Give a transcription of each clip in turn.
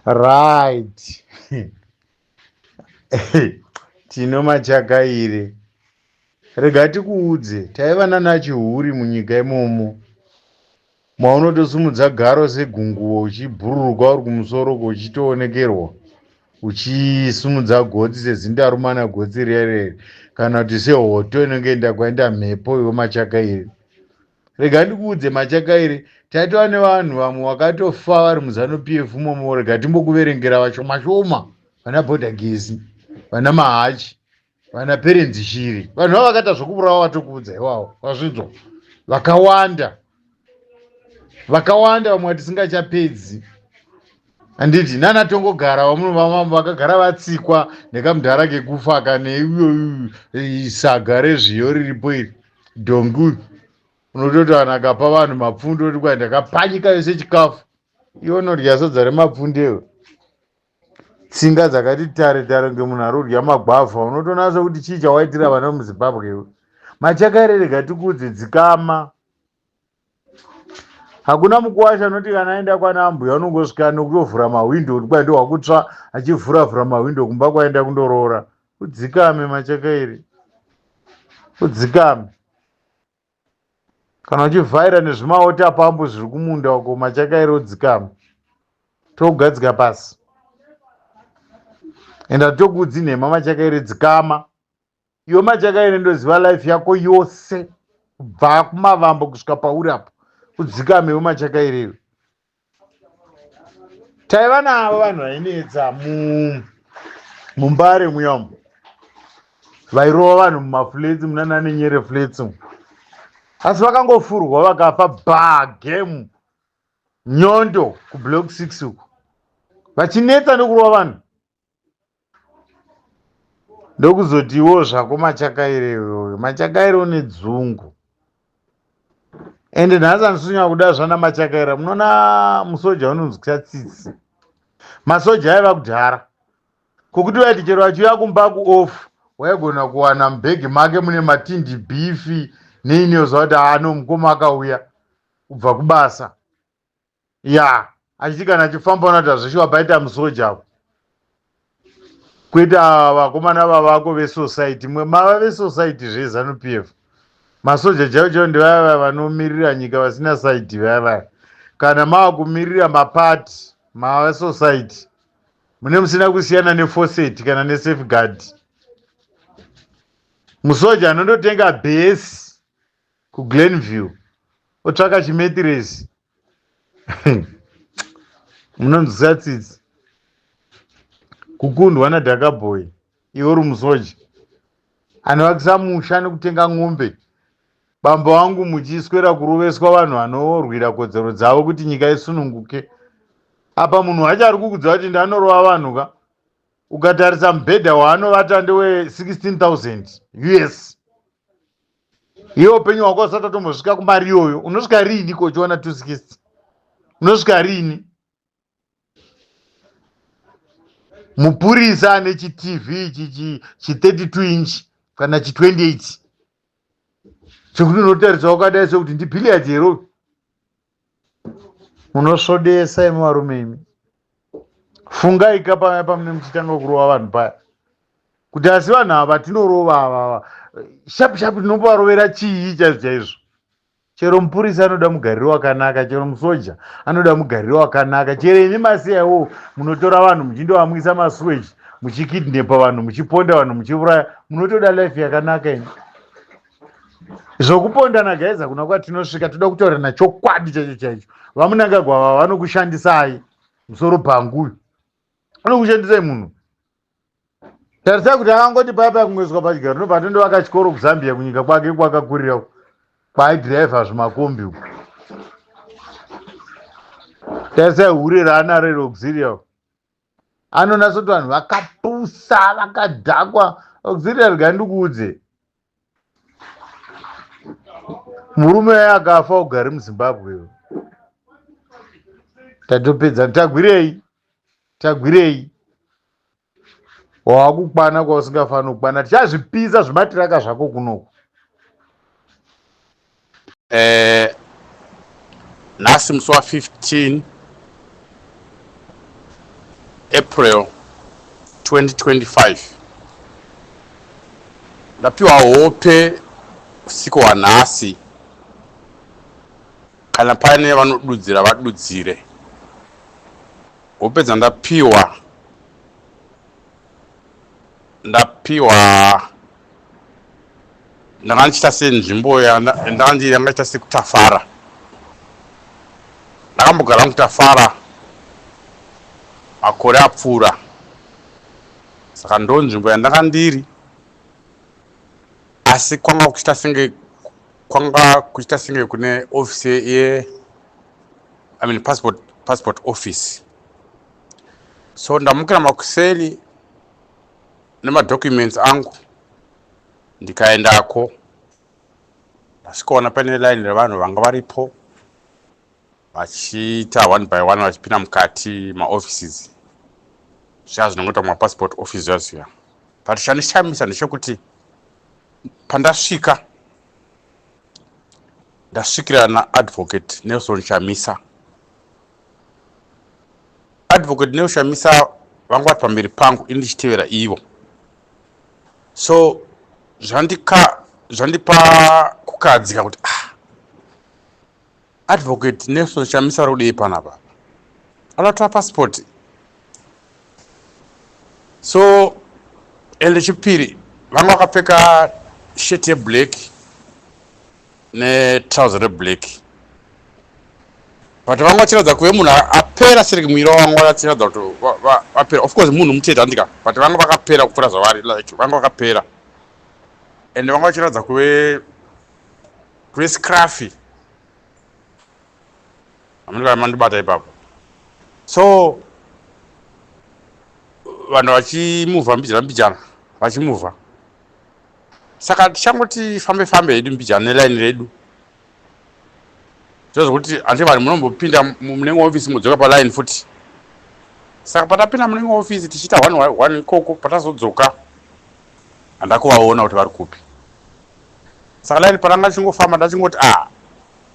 Right. Tino Machakaire. Rega tikuudze, taiva nana Chihuri munyika imomo. Maunotosimudza garo segunguwo uchibhururuka uri kumusoro uko uchitoonekerwa uchisimudza gotsi sezindarumana gotsi riya riya kana kuti sehoto inenge enda kwaenda mhepo iwe Machakaire. Rega ndikuudze Machakaire, taitova nevanhu vamwe vakatofa vari muZanu PF imomo, rega timbokuverengera vashoma shoma, vana Bhodhagezi, vana Mahachi, vana Perenzi Shiri, vanhu vava vakaita zvokuburawa vatokuudza iwawo, vazvinzwa vakawanda vakawanda vamwe vatisingachapedzi handiti nana tongogara vamunova vakagara vatsikwa nekamudhara kekufa kane uyo saga rezviyo riripo iri dhongi uyu unototi vanhu akapa vanhu mapfunde oti kwai ndakapanyika yose chikafu iwe unodya sadza remapfunde iwe tsinga dzakati tare tare kunge munhu ari kudya magwavha unotonatsa kuti chii chawaitira vana vemuzimbabwe iwe machakaire rega tikuudze dzikama Hakuna mukuwasha anoti kana aenda kwana ambuya unongosvika nokutovhura mahwindo kuti kwai ndohwakutsva achivhura vhura mahwindo kumba kwaenda kundoroora. Udzikame Machakaire. Udzikame. Kana uchivhaira nezvimaota pambu zviri kumunda uko Machakaire udzikame. Tokugadzika pasi. Enda tokudzi nhema Machakaire dzikama. Iwe Machakaire ndoziva life yako yose kubva kumavambo kusvika pauri apo udzikame iwe Machakaire iwe. Taiva navo vanhu vainetsa mumbare muya umu vairova vanhu mumaflats munana nenyere flats umu asi vakangofurwa vakafa ba game nyondo kublock 6 uku vachinetsa nekurova vanhu ndokuzotiwo zvako machakaire iyoyo machakaire une dzungu ende nhasi andisinyanya kuda zvana machakaira munoona musoja unonzwisa tsitsi masoja aiva kudhara kokuti vaiti chero vachiuya kumba kuoff waigona kuwana mubhegi make mune matindi bhifi neiniyoza kuti ano mukoma akauya kubva kubasa ya achiti kana achifamba unoita zveshuwa paita musoja apo kwete ava vakomana vavako vesociety mwe mava vesociety zvezanu p f masoja chaivo chaivo ndevaya vaya vanomirira nyika vasina saidi vaya vaya kana mava kumirira mapati mava society mune musina kusiyana nefoseti kana nesafeguard musoja anondotenga bhesi kuGlenview otsvaka chimetiresi munonzwisa tsitsi kukundwa nadhakaboy iwe uri musoja anovakisa musha nekutenga ng'ombe bambo vangu muchiswera kuroveswa vanhu vanorwira kodzero dzavo kuti nyika isununguke apa munhu wacho ari kukudza kuti ndanorova vanhu ka ukatarisa mubhedha waanovata ndewe 16000 us iwe upenyu hwako usati watombosvika kumari iyoyo unosvika riini ko uchiwana 260 unosvika riini mupurisa ane chitv chi 32 inch kana chi 28 chekuti unotarisa wakadai sekuti ndibhiliyadhi here munosvodesa imi varume imi fungai ka paya pamune muchitanga kurova vanhu paya kuti asi vanhu ava vatinorova ava shapu shapu tinombovarovera chii chaizvo chaizvo chero mupurisa anoda mugariro wakanaka chero musoja anoda mugariro wakanaka chero imi masiya iwowo munotora vanhu muchindovamwisa masuweji muchikidnepa vanhu muchiponda vanhu muchiuraya munotoda life yakanaka imi zvokupondana guys hakuna kwatinosvika toda kutaurana chokwadi chaicho chaicho vamunangagwa vava vanokushandisai musoro bhangu uyu vanokushandisai munhu tarisai kuti akangoti paya paya kungoiswa pachigaro ndobva atondovaka chikoro kuzambia kunyika kwake kwakakurira kwaaidhiraivha zvimakombi uku tarisai hure raanaro iro auxilia anonatsa kuti vanhu vakapusa vakadhakwa auxilia rega ndikuudze murume waye akafa ugari muzimbabwe tatopedza tagwirei tagwirei wawakukwana kwausingafaniri kukwana tichazvipisa zvimatiraka zvako kunoku eh, nhasi musi wa 15 April 2025. Ndapiwa hope usiku hwanhasi. Kana paine vanodudzira vadudzire. Hope dzandapiwa ndapiwa ndanga ndichiita senzvimbo yandanga ndiri yanga ichiita sekutafara. Ndakambogara mukutafara makore apfuura saka ndo nzvimbo yandanga ndiri asi kwanga kuchiita senge kwanga kuchiita senge kune office ye I mean passport office. So ndamukira makuseni nemadocuments angu ndikaendako, ndasvikaona pane line revanhu vanga varipo vachiita one by one vachipinda mukati maoffices zviya zvinongoitwa mumapassport office zviya zviya. But chandishamisa ndechekuti pandasvika ndasvikira naAdvocate Nelson Chamisa. Advocate Nelson Chamisa vanga vari pamberi pangu ini ndichitevera ivo. So zvandipa kukadzika kuti Advocate Nelson Chamisa vari kudii panapa? Anotora passport. So ende chipiri vanga vakapfeka shirt yeblack netrouser reblack, but vanga vachiratidza kuve munhu apera siriki muviri wavo, vanga vachiratidza kuti vapera. Of course munhu mutete handika, but vanga vakapera kupfuura zvavari, like vanga vakapera and vanga vachiratidza kuve scruffy. Amunenge mandibata ipapo. So vanhu vachimuvha mbijana mbijana vachimuvha, saka tichangoti fambe fambe hedu mbijana nelaini redu zvezvokuti handi vanhu munombopinda munenge ofisi modzoka palaini futi. Saka patapinda munenge ofisi tichiita one one ikoko, patazodzoka handakuvaona kuti vari kupi. Saka laini paranga chingofamba ndachingoti, ah,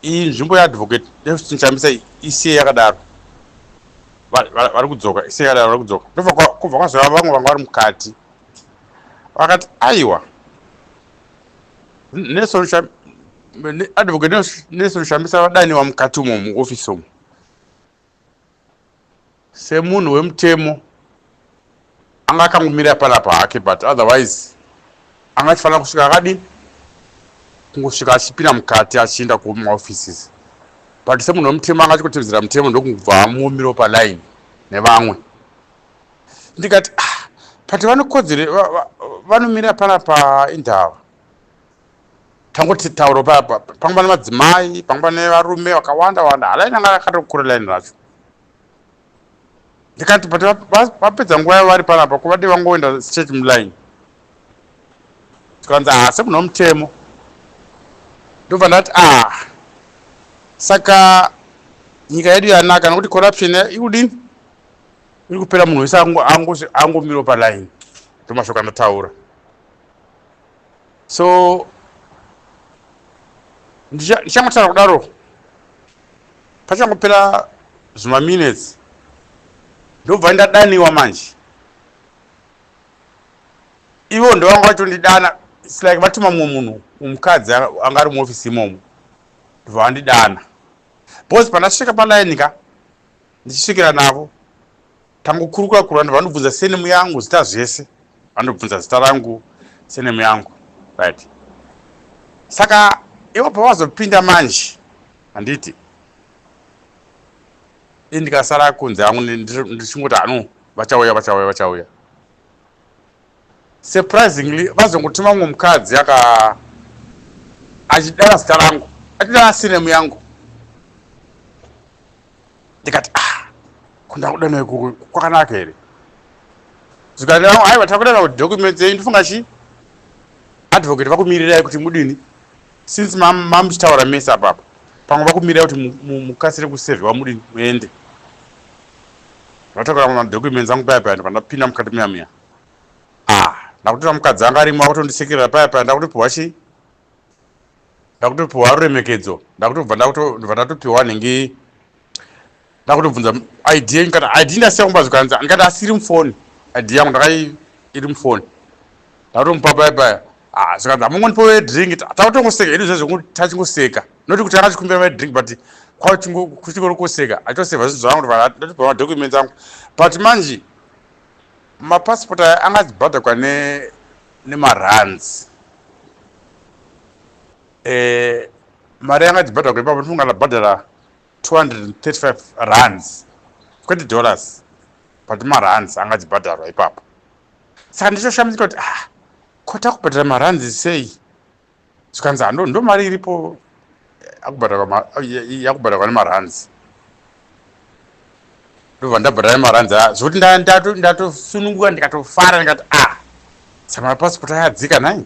iyi nzvimbo yaAdvocate Nelson Chamisa, isiye yakadaro, vari kudzoka, isiye yakadaro, vari kudzoka. Ndobva kubva kwazova vamwe vanga vari mukati vakati, aiwa, Advocate Nelson Chamisa vadaniwa mukati umo muofisi umo. Semunhu wemutemo anga akangomira panapa hake, but otherwise anga achifanira kusvika akadini, kungosvika achipinda mukati achienda kumaoffices, but semunhu wemutemo anga achingotevedzera mutemo ndokubva amumirawo paline nevamwe. Ndikati, ah, but vanokodzere vanomira panapa indava tangoti tauro papa pamwe pane madzimai, pamwe pane varume vakawanda wanda, halaini anga akatokura line racho. Ndikati, but vapedza nguva yavo vari panapa, kuvadi vangoenda straight muline? Tikanzi, ah, semunhu wemutemo. Ndobva ndati, ah, saka nyika yedu yanaka nokuti corruption ikudini, iri kupera, munhu wese angomirawo paline. Ndomashoko andataura. So ndichangotaura kudaro, pachangopera zvimaminutes ndobva ndadaniwa manje. Ivo ndovanga vachondidana. It's like vatuma mumwe munhu, mukadzi anga ari muofisi imomo, ndobva vandidana because pandasvika palaini ka ndichisvikira navo tangokurukura kurwa, ndobva vandobvunza surname yangu, zita, zvese. Vandobvunza zita rangu, surname yangu, right? Saka ivo pavazopinda manje, handiti i ndikasara kunze hangu ndichingoti, hano vachauya, vachauya, vachauya. Surprisingly vazongotuma mumwe mukadzi aka achidana zita rangu, achidana surname yangu. Ndikati, ah, kunda kudana ikoko kwakanaka here? Zvikati, aiwa, takudana kuti documents yenyu, ndifunga chi advocate vakumirirai kuti mudini, since mamuchitaura mese apapo, pamwe vakumirirai kuti mukasire kusevhiwa, mudini, muende. Vatakura madocuments angu paya paya, ndobva mukati muya muya. Ah, ndakutora mukadzi anga arimo akutondisekerera paya paya, ndakutopiwa chi ndakutopiwa ruremekedzo, ndakutobva ndatopiwa nhingi. Ndakutobvunza ID yenyu, kana ID ndasiya kumba, zvikanzi ndikati asiri mufoni ID yangu, ndakai iri mufoni. Ndakutomupa paya paya. Ah, zvikanzi hamungondipo vedrink. Takutongoseka hedu zvezvo, tachingoseka, noti kuti akachikumbira vedrink, but kwakuchingori kuseka, achitosevha zvinhu zvangu, ndatopa madocuments angu. But manje mapasipoti aya angadzibhadhakwa nemarands. Mari yanga dzibhadhakwa ipapo, ndifunga ndabhadhara 235 rands, kwete dollars, but marands anga dzibhadharwa ipapo. Saka ndichoshamisika kuti, ah, ko takubhadhara marands sei? Zvikanzi hando ndo mari iripo yakubhadharwa nemarands. Ndobva ndabhadhara nemarands aya, zvokuti ndatosununguka, ndikatofara, ndikati, ah, saka mapasipoti ayadzika nai,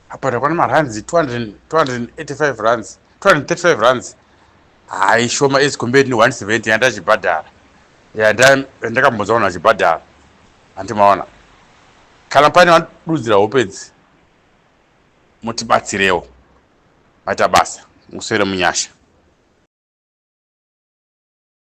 abhadharwa nemarands 285 rands, 235 rands. Hai, shoma as compared ne170 yandachibhadhara, yandakambonzwa vanhu vachibhadhara. Handimaona kana paine vadudzira hope idzi, mutibatsirewo. Maita basa, muswere munyasha.